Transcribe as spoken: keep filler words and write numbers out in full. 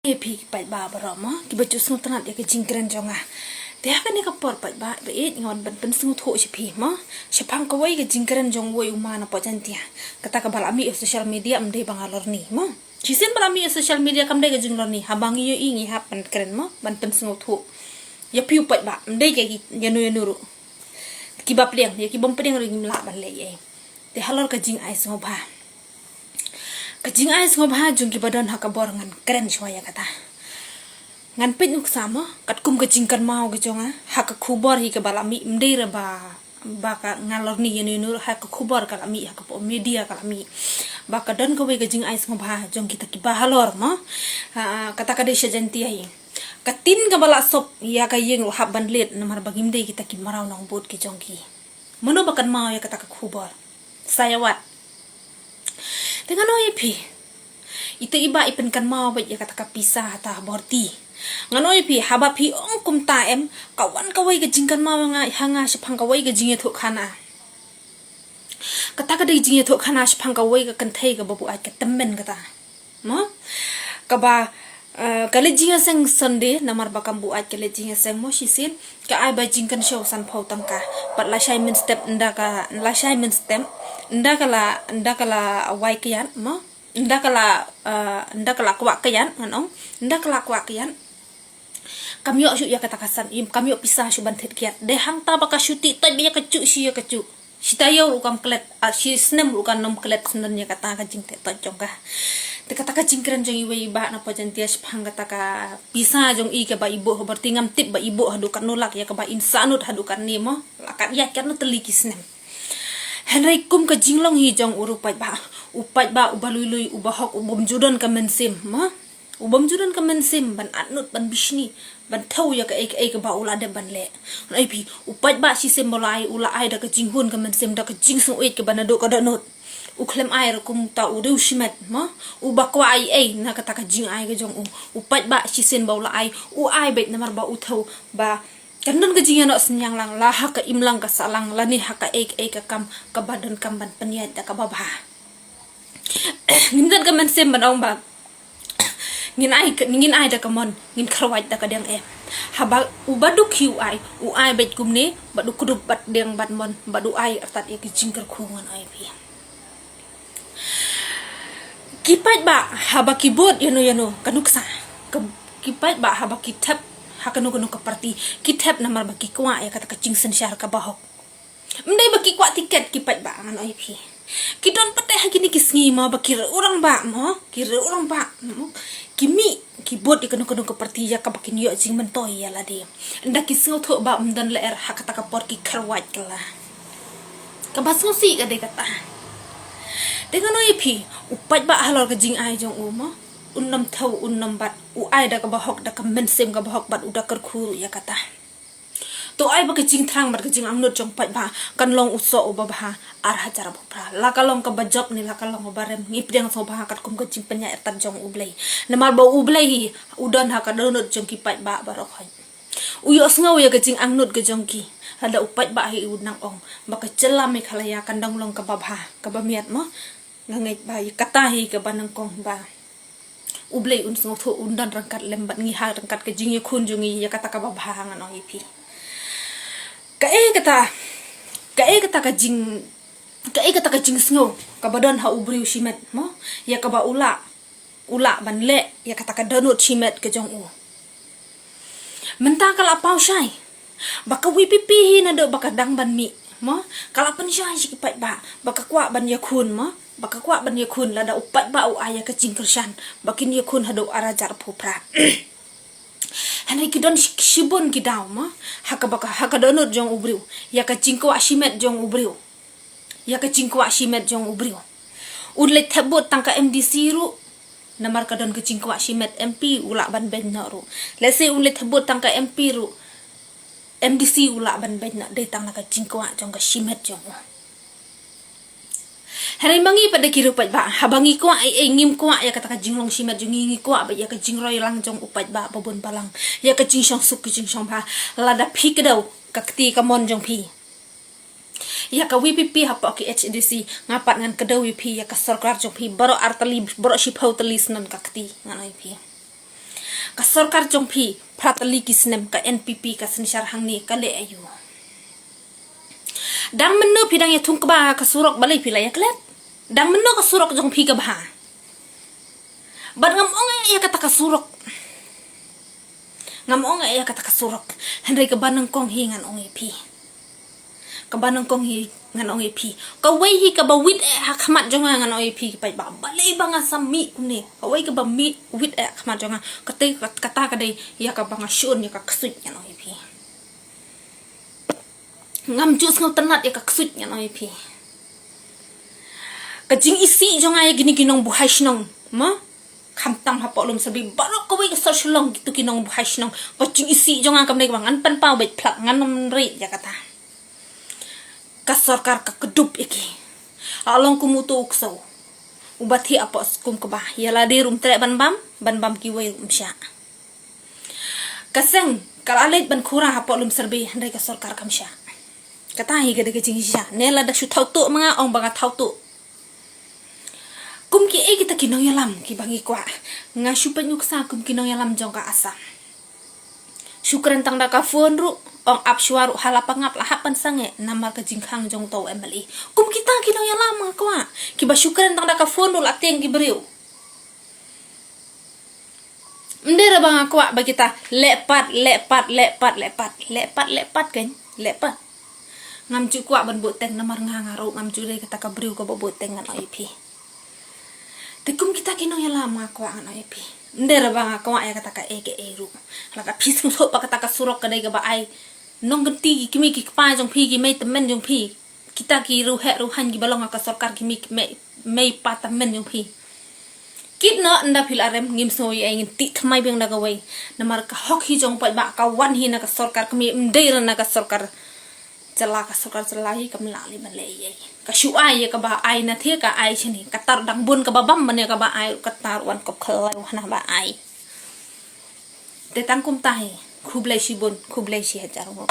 Ïa phi ki paidbah baroh mo, kiba ju sngewtynnat ïa ka jingkren jong nga. Te ha kane ka por paidbah ba ïeit nga wan ban pynsngewthuh sha phi mo, shaphang kawei ka jingkren jong uwei u ma na Pajaiñtia. Kata kaba la mih ha social media, ym dei ba nga lorni mo. Shisien ba la mih ha social media kam dei ka jinglorni, haba ngi ïohi ngi hap ban kren mo, ban pynsngewthuh. Ïa phi u paidbah, ym dei ka ïa no ïa no ruh. Kiba pdiang, ïa kibym pdiang ruh ngim lah ban leh ei. Te halor ka jingai sngewbha. Ka jingai sngewbha jong kiba don ha ka bor ngan kren shuwa ïa kata. Ngan peit nuksa mo, katkum ka jingkynmaw ka jong nga, ha ka khubor hi kaba la mih, ym dei re ba, ba ka nga lorni ïa no ïa no, ha ka khubor ka la mih, ha ka pdeng media ka la mih. Ba ka don kawei ka jingai sngewbha jong kita kiba halor mo. Ha, kata ka dei sha Jaiñtia hi. Ka tin kaba la sop ïa ka ïing ruh hap ban leit namar ba ngim dei kita ki mraw nongbud ki jong ki. Mano ba kynmaw ïa kata ka khubor? Sa ïa wad. Te ngan ong ïa phi. Ita i bah i pynkynmaw beit ïa kata ka pisa hata ha Borti. Ngan ong ïa phi, haba phi ong kumta em, ka wan kawei ka jingkynmaw ha nga, ha nga shaphang kawei ka jingïathuhkhana. Kata ka dei jingïathuhkhana shaphang kawei ka kynthei kaba buaid ka tymmen kata. Mo? Kaba, eh, ka leit jingïaseng Sunday, namar ba kam buaid ka leit jingïaseng mo shisien. Ka ai ba jingkynshew sanphew tyngka. Bad lashai mynstep ynda ka, lashai mynstep ynda ka la, ynda ka la wai kyiad mo. Ynda ka la, eh, ynda ka la kwah kyiad, ngan ong. Ynda ka la kwah kyiad. Kam ïoh shuh ïa kata ka san, im kam ïoh pisa shuh ban thied kyiad. Dei hangta ba ka shu tih toit beit ïa ka juh shi ïa ka juh. Shi taïew ruh kam klet, ah, shi snem ruh kam nym klet snem ïa kata ka jingteh toit jong ka. Te kata ka jingkren jong iwei i bah na Pajaiñtia shaphang kata ka pisa jong i kaba i buh ha Borti, ngam tip ba i buh haduh katno lak, ïa kaba in sahnud haduh katne mo. La kat ïaid katno tylli ki snem. Hynrei kum ka jinglong hi jong u ruh paidbah. U paidbah uba lui lui, uba hok, u bym ju don ka mynsiem mo. U bym ju don ka mynsiem ban atnud, ban bishni, ban thew ïa kaei kaei kaba u la dep ban leh. Ngan ong ïa phi, u paidbah shisien ba u la ai, u la ai da ka jinghun ka mynsiem, da ka jingsngewbha kaba naduh ka dohnud. U khlem ai ruh kumta u riew shimet mo. Uba kwah ei ei na kata ka jingai ka jong u. U paidbah shisien ba u la ai, u ai beit namar ba u thew ba kan don ka jingïanoh synñiang lang, la ha ka imlang ka sahlang, lane ha kaei kaei ka kam kaba donkam ban pynïaid da kaba bha. Ngim don ka mynsiem ban ong ba ngin ai, ngin ai da ka mon, ngin kyrwat da ka diang em. Haba uba duk hi u ai, u ai beit kumne, bad u kdup bad diang bad mon, bad u ai artat ïa ki jingkyrkhu, ngan ong ïa phi. Ki paidbah haba ki bud ïano ïano ka nuksa. Ka, ki paidbah haba ki thep ha kano kano ka parti, ki thep namar ba ki kwah ïa kata ka jingsynshar kaba hok. Ym dei ba ki kwah tiket ki paidbah, ngan ong ïa phi. Ki don pat ha kine ki sngi mo ba ki riew rangbah mo, ki riew rangbah mo. Ki mih, ki bud ïa kano kano ka parti ïa kaba kin ïoh jingmyntoi ïa lade. Ynda ki sngewthuh ba ym don lyer ha kata ka por ki kyrwat kylla. Kaba sngewsih ka dei kata. Te ngan ong ïa phi, u paidbah halor ka jingai jong u mo. Un nym thew, un nym bat, u ai da kaba hok, da ka mynsiem kaba hok bad u da kyrkhu ruh ïa kata. To ai ba ka jingthrang bad ka jingangnud jong u paidbah kan long u soh uba bha ar hajar arphew phra. La ka long kaba jop ne la ka long kaba rem, ngi pdiang sngewbha katkum ka jingpynïaid artat jong U Blei. Namar ba U Blei hi u don ha ka dohnud jong ki paidbah baroh khoit. U ïohsngew ïa ka jingangnud ka jong ki. Lada u paidbah hi u nang ong ba ka jylla Meghalaya kan dang long kaba bha, kaba miat mo. Nga ngeit ba ïa kata hi kaba nyngkong ba U Blei un sngewthuh, un don ryngkat lem bad ngi ha ryngkat ka jingïakhun jong ngi ïa kata kaba bha, ngan ong ïa phi. Kaei kata, kaei kata ka jing, kaei kata ka jingsngew kaba don ha u briew shimet mo, ïa kaba u lah, u lah ban leh ïa kata ka dohnud shimet ka jong u. Mynta ka la paw shai ba ka VPP hi naduh ba ka dang ban mih mo, ka la pynshai sha ki paidbah ba ka kwah ban ïakhun mo, ba ka kwah ban ïakhun. Lada u paidbah u ai ïa ka jingkyrshan ba kin ïakhun haduh ar hajar arphew phra. Hynrei ki don shi, shibun ki daw mo, ha kaba ka, ha ka dohnud jong u briew, ïa ka jingkwah shimet jong u briew. Ïa ka jingkwah shimet jong u briew. Un leit thep vote tang ka MDC ruh, namar ka don ka jingkwah shimet. MP u lah ban beiñ noh ruh. Lehse un leit thep vote tang ka MP ruh, MDC u lah ban beiñ noh, dei tang na ka jingkwah jong ka shimet jong u. Hynrei ma ngi pat da ki riew paidbah, haba ngi kwah ei ei, ngim kwah ïa kata ka jinglong shimet jong ngi, ngi kwah beit ïa ka jingroi lang jong u paidbah ba bun balang, ïa ka jingshongsuk ka jingshongba. Lada phi kdew ka kti ka mon jong phi ïa ka VPP hapoh ki HDC, nga pat ngan kdew ïa phi ïa ka sorkar jong phi baroh ar tylli, baroh shiphew tylli snem ka kti, ngan ong ïa phi. Ka sorkar jong phi, phra tylli ki snem ka N P P ka synshar hangne ka leh aïu? Dang mynno phi dang ïa thung kba ka surok balei phi la ïa klet? Dang mynno ka surok jong phi ka bha? Bad ngam ong ïa kata ka surok. Ngam ong ïa kata ka surok. Hynrei kaba nyngkong hi ngan ong ïa phi. Kaba nyngkong hi ngan ong ïa phi. Kawei hi kaba wit eh ha khmat jong nga ngan ong ïa phi, paidbah. Balei ba nga sa mih kumne? Kawei kaba mih wit eh ha khmat jong nga. Kata, kata ka dei ïa kaba nga shun ïa ka ksuid ngan ong ïa phi. Ngam ju sngewtynnat ïa ka ksuid ngan ong ïa phi. Ka jingisih jong nga ïa kine ki nongbuhai shnong, ma? Khamtam hapoh Lumshyrbi baroh kawei ka sor Shillong, kito ki nongbuhai shnong. Ka jingisih jong nga kam dei kaba ngan pynpaw beit phlak, ngan ym rieh ïa kata. Ka sorkar ka kdup ïa ki. Along kum uto u ksew uba thiah hapoh skum kba, ïa lade ruh um treh ban bam, ban bam kiwei ruh um shah. Ka seng ka la leit ban khura hapoh Lumshyrbi, hynrei ka sorkar kam shah. Kata hi ka dei ka jingshisha. Ne lada shu thaw tuh ma nga, ong ba nga thaw tuh. Kum kiei kita ki nongïalam kiba ngi kwah? Nga shu peit nuksa kum ki nongïalam jong ka Assam. Shu kren tang da ka phone ruh, ong ap shuwa ruh ha la pangap la hap ban sangeh namar ka jingkhang jong uto u M L A. Kum kita ki nongïalam nga kwah, kiba shu kren tang da ka phone ruh la tieng ki briew. Ym dei re ba nga kwah ba kita leh pat, leh pat, leh pat, leh pat, leh pat, leh pat kan, leh pat. Ngam ju kwah ban buh teng namar nga, nga ruh ngam ju dei kata ka briew kaba buh teng ngan ong ïa phi. Te kum kita ki nongïalam nga kwah ngan ong ïa phi. Ym dei re ba nga kwah ïa kata kaei kaei ruh. Lada phi sngewthuh ba kata ka surok ka dei kaba ai nongkynti ki kmie ki kpa jong phi, ki mei tymmen jong phi, kita ki riewheh riewhaiñ kiba long ha ka sorkar, ki mei, mei, mei pa tymmen jong phi. Kit noh, ynda phi la rem ngim sngew ïa ei, ngin tih thymmai biang da kawei. Namar ka hok hi jong paidbah ka wan hi na ka sorkar kmie, ym dei re na ka sorkar jylla. Ka sorkar jylla hi kam lah lei ban leh ei ei. Ka shu ai ïa kaba ai na thie ka ai shane, ka tar dang bun kaba bam ban ïa kaba ai, ka tar wan kop khlaiñ hana ba ai. Te tang kumta hi. Khublei shibun, khublei shi hajar nguh.